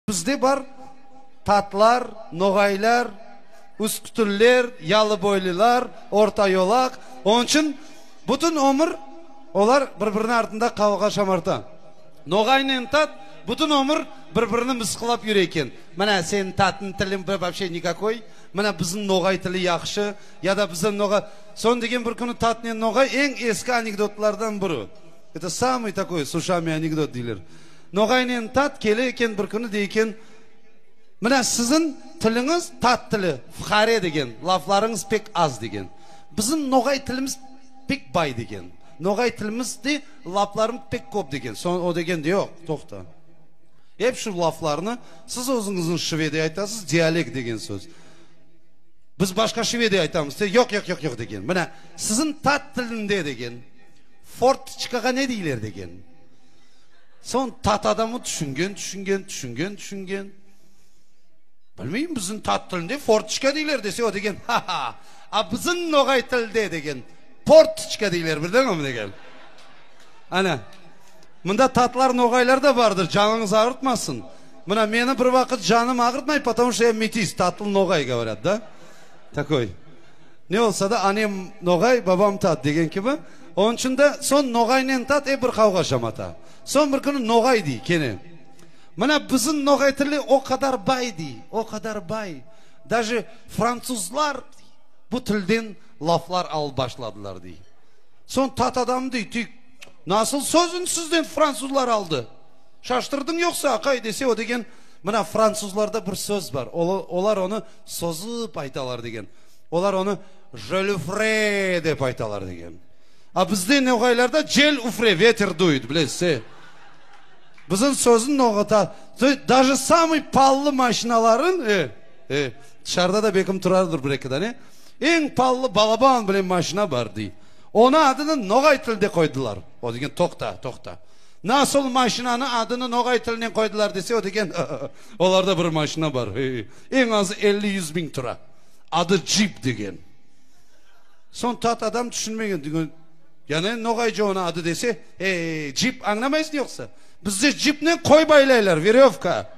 Bizde bar tatlar, noğaylar, üskütliler, yalıboylular, ortayolaq. Onıñ içün bütün ömür olar bir-biriniñ artında qavğa-şamarta. Noğaynen tat bütün ömür bir-birini mısqılap yüre eken. Mına seniñ tatnıñ tiliñ vobşe nikakoy, mına bizim noğay tili yahşı, ya da bizim noğay. Soñ degen bir künü tatnen noğay eñ eski anekdotlardan biri. Eto samıy takoy s uşami anekdot deyler. Noğaynen tat kele eken bir künü, dey eken, Mına siziñ tiliñiz tat tili, fıqare degen, laflarıñız pek az degen. Bizim noğay tilimiz pek bay degen. Noğay tilimizde laflarımız pek köp degen. Soñ o degen, Yoq, toqta. Ep şu laflarnı siz özüñizniñ şivede aytasız, dialekt degen söz. Biz başqa şivede aytamız. Yoq, yoq, yoq, yoq degen. Mına siziñ tat tilinde degen, fortoçkağa ne deyler degen. Soñ tat adamı tüşüngen, tüşüngen, tüşüngen, tüşüngen. Bilmeyim, bizim tat tilinde fortoçka deyler dese, o degen, Ha-ha, a bizim noğay tilde degen, portoçka deyler, bildiñmi degen. Ana, mında tatlar, noğaylar da bardır, canıñız ağırtmasın. Mına meni bir vaqıt canım ağırtmay, потому что я метис, tatlı noğay, govorât, da, takoy. Ne olsa da, anem noğay, babam tat degen kibi. Onıñ içün de soñ noğaynen tat ep bir qavğa şamata. Soñ bir künü noğay dey kene, Mına bizim noğay tili o qadar bay dey, o qadar bay, daje fransuzlar bu tilden laflar alıp başladılar dey. Soñ tat adamı dey, Tik, nasıl sözüni sizden fransuzlar aldı? Şaştırdıñ yoqsa, aqay dese, o degen, Mına fransuzlarda bir söz bar, olar onı sozıp aytalar degen. Olar onı Jelüfre dep aytalar degen. A bizde noğaylarda cel üfre, veter duet, bilesiz, e. Bizim sözün noğata, daje samıy paalı maşinaların, e, e, tışarıda da belkim turardır bir eki dane, eñ paalı balaban bile maşina bar, dey. Onı adını noğay tilde qoydılar. O degen, toqta, toqta. Nasıl maşinanı adını noğay tilinen qoydılar dese, o degen, olarda bir maşina bar, e, eñ azı elli-yüz biñ tura. Adı Cip degen. Soñ tat adam tüşünmegen, degen, ya ne noğayca onıñ adı dese, ey, Cip añlamaysıñ yoqsa? Bizde cipnen qoy baylaylar, verövka.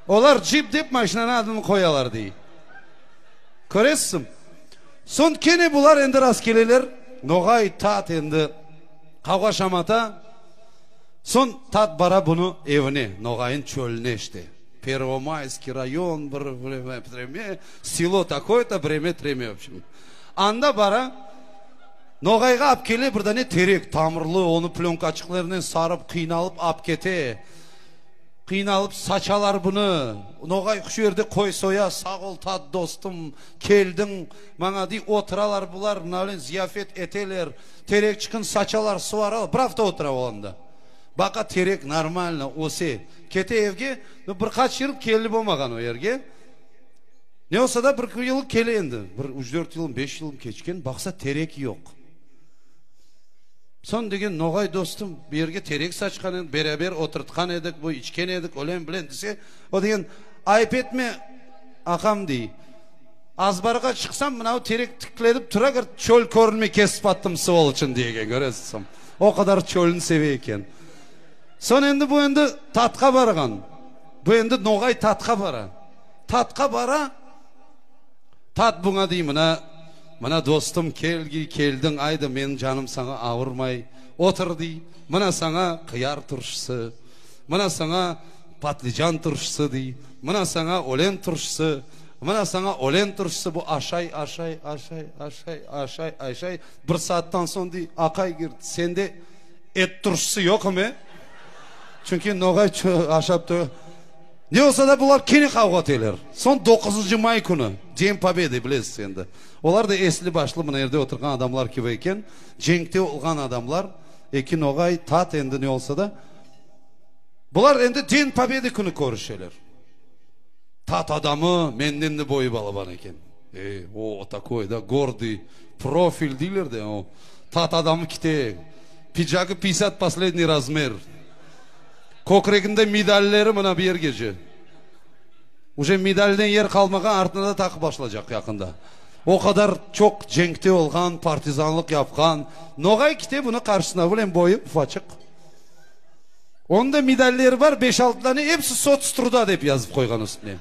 Olar Cip dep maşinanıñ adını qoyalar, dey. Köresizmi? Soñ kene bular endi rastkeleler, noğay, tat endi qavğa-şamata. Soñ tat bara bunı evine, noğayın çölüne işte. Pervomayskiy rayon, bir vreme, selo takoy-to, breme-treme, v obşem. Anda bara, noğayğa ap kele bir dane terek, tamırlı, onı plönkaçıqlarnen sarıp, qıynalıp ap kete. Qıynalıp saçalar bunı. Noğay şu yerde qoy soya, sağ ol, tat dostum, keldiñ, maña dey, oturalar bular, mına ziyafet eteler, terekçikni saçalar, suvaralar, bir afta otura o anda. Baqa, terek normalno öse. Kete evge, no, bir qaç yıl kelip olmağan o yerge. Ne olsa da, bir yıl kele endi. Bir üç-dört yıl, beş yıl keçken, baqsa, terek yoq. Soñ degen, Noğay dostum, bu yerge terek saçqan edik, beraber oturtqan edik, bu içken edik, ölen-bilen dese, o degen, Ayıp etme, aqam, dey. Azbarğa çıqsam, mınavı terek tiklenip tura, çöl körünmey, kesip attım, svoloçın, dey eken, köresiz. O qadar çölni seve eken. Soñ endi bu endi Tatqa barğan. Bu endi noğay Tatqa bara. Tatqa bara, Tat buña dey, mına, mına dostum, kelgiy, keldiñ, aydı, menim canım saña avurmay, otur, dey, mına saña qıyar turşusı, mına saña patlıcan turşusı, dey, mına saña ölen turşusı, mına saña ölen turşusı. Bu aşay, aşay, aşay, aşay, aşay, aşay, bir saattan soñ dey, aqay, sende Et turşusı yoqmı? Çünki noğay aşap toy. Ne olsa da bular kene qavğa eteler. Soñ doquzıncı may künü, Den Pobedy, bilesiz endi. Olar da esli-başlı mına yerde oturğan adamlar kibi eken. Cenkte olğan adamlar, eki noğay, tat endi ne olsa da. Bular endi Den Pobedy künü körüşeler. Tat adamı menden de boyu balaban eken. E, o takoy da, gordıy profil deyler de, o. Tat adamı kite. Picagı piysat posledniy razmer. Kökreginde medalleri mına bu yergece. Uje medalden yer qalmağan, artına da taqıp başlacaq yaqında. O qadar çoq cenkte olğan, partizanlıq yapqan. Noğay kite bunı qarşısına, bilem boyu ufaçıq. Onıñ da medalleri bar, beş-altı dane, episi Sotstruda dep yazıp qoyğan üstüne.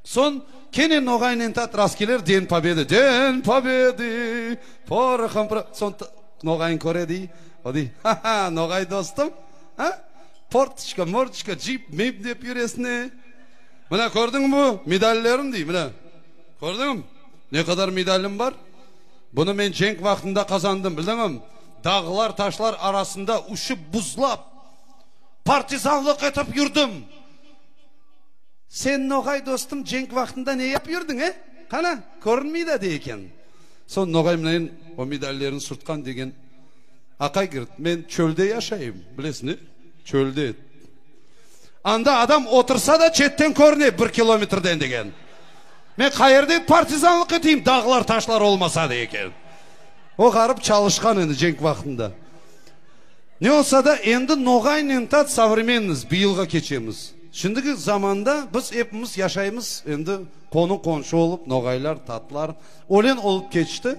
Soñ kene noğaynen tat rastkeler, Den Pobedı, Den Pobedı, porohom, soñ noğayn köre dey, o dey, Ha-ha, noğay dostum, a, portoçka, mortoçka, cip, mip dep yüresiñ e. Mına kördiñmi bu medallerim, dey, mına, kördiñmi, ne qadar medalim bar? Bunı men cenk vaqtında qazandım, bildiñmi? Dağlar, taşlar arasında üşüp, buzlap, partizanlıq etip yürdim. Sen, noğay dostum, cenk vaqtında ne yapıp yürdiñ, e? Qana, körünmey de, dey eken. Soñ noğay mınaen o medallerini surtqan degen, Aqay, girit, men çölde yaşayım, bilesiñ, e? Çölde. Anda adam otursa da çetten körüne bir kilometrden degen. Men qayerde partizanlıq eteyim, dağlar, taşlar olmasa, dey eken. O ğarip çalışqan endi cenk vaqtında. Ne olsa da, endi noğaynen tat sovremennost, bıyılğa keçemiz. Şimdiki zamanda biz epimiz yaşaymız endi qonu-qonşu olıp, noğaylar, tatlar. Ölen olıp keçti,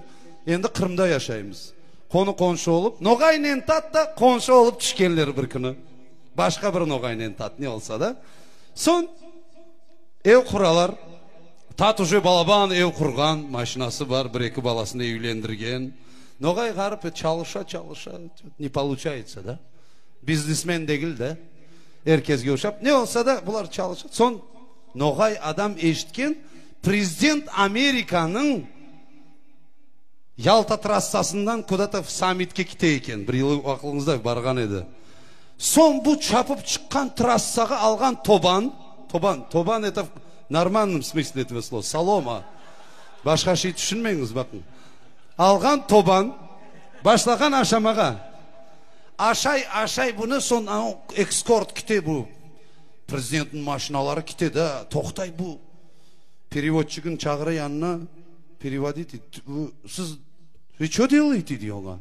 endi Qırımda yaşaymız. Qonu-qonşu olıp, noğaynen tat da qonşu olıp tüşkenler bir künü. Başqa bir noğaynen tat, ne olsa da. Soñ ev quralar. Tat uje balaban ev qurğan, maşinası bar, bir-eki balasını evlendirgen. Noğay ğarip çalışa, çalışa, ne poluçayetsa da. Biznesmen degil de, er kesge oşap. Ne olsa da, bular çalışa. Soñ noğay adam eşitken, prezident Amerikanıñ Yalta trassasından kuda-to sammitke kite eken. Bir yıl aqlıñızda, barğan edi. Soñ bu çapıp çıqqan trassağa alğan toban, toban, toban eto v normalnom smısle etого slova, soloma, başqa şey tüşünmeñiz, baqıñ, alğan toban, başlağan aşamağa. Aşay, aşay bunı, soñ anau ekskort kite bu, prezidentniñ maşinaları kite da, toqtay bu, perevodçigini çağıra yanına, perevodit, siz, vı ço delayte, dey oña.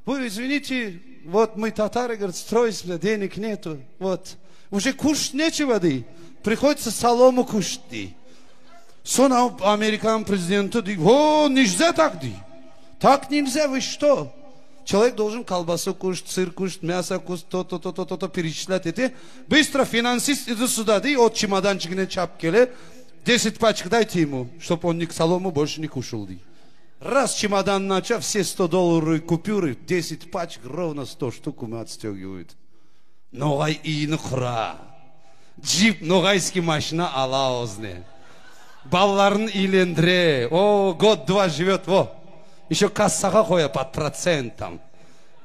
Vı, izvinite, vot mı tatarı, govorit, stroimsâ, denig netu, vot, uje kuşat neçego, dey, prihoditsâ solomu kuşat, dey. Soñ Amerikanıñ prezidenti dey, o, necza tak, dey, tak nelzâ, vı çto, çelovek doljen kolbasu kuşat, sır kuşat, mâso kuşat, to, to, to, to, to, pereçislât ete, bıstro, finansist idi süda, dey, o çemodançiginen çapıp kele, deset paçka dayte emu, ştob on solomu bolşe ne kuşal, dey. Raz çemodanını aça, vse stodollarıy kupüri, deset paçk, rovno sto ştuk emu otstёgivayut. Noğay iyini qura. Cip, noğayskiy maşina ala özüne. Balalarını iylendire. O, god-dva jivet, vo. Eşö kassağa qoya pod protsentom.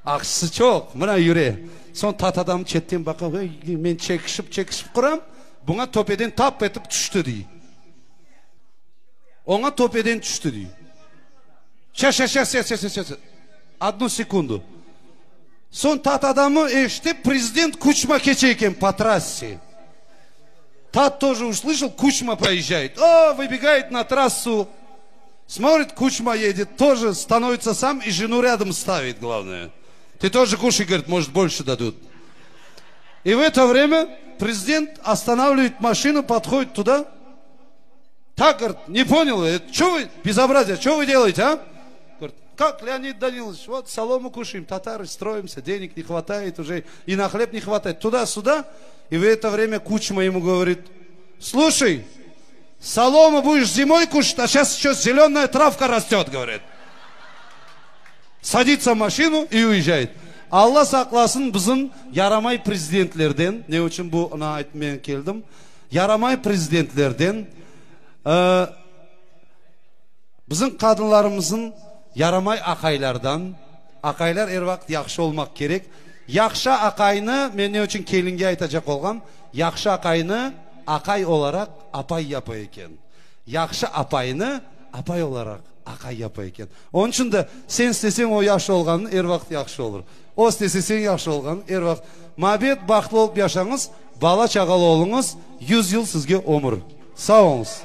Aqçısı çoq, mına yüre. Soñ tat adam çetten baqa, ey, men çekişip-çekişip quram, buña töpeden tap etip tüşti, dey. Oña töpeden tüşti, dey. Şa, şa, şa, şa, şa, şa, şa, odnu sekundu. Soñ tat adamı eşite, prezident Kuçma keçe eken po trasse. Tat тоже услышал, Kuçma proezjaet. O, vıbegaet na trassu, smotrit, Kuçma edет, тоже становится сам и жену рядом ставит, главное. Ты тоже кушай, говорит, может, больше дадут. И в это время президент останавливает машину, подходит туда. Так, говорит, не понял, это что вы, безобразие, что вы делаете, а? Говорит, как, Леонид Данилович, вот солому кушаем, татары, строимся, денег не хватает уже, и на хлеб не хватает, туда-сюда. И в это время Кучма ему говорит, слушай, солому будешь зимой кушать, а сейчас еще зеленая травка растет, говорит. Садится в машину и уезжает. Alla saqlasın bizim yaramay prezidentlerden, ne içün bunı aytıp men keldim, yaramay prezidentlerden, e, bizim qadınlarımızın yaramay aqaylardan, aqaylar er vaqıt yahşı olmaq kerek. Yahşı aqaynı, men ne içün kelinge aytacaq olğan, yahşı aqaynı aqay olaraq apay yapa eken. Yahşı apaynı apay olaraq aqay yapa eken. Onıñ içün de sen isteseñ o yahşı olğanın er vaqıt yahşı olur. O istese sen yahşı olğanın er vaqıt. Mabet bahtlı olıp yaşañız, bala-çağalı oluñız, 100 yıl sizge ömür. Sağ oluñız.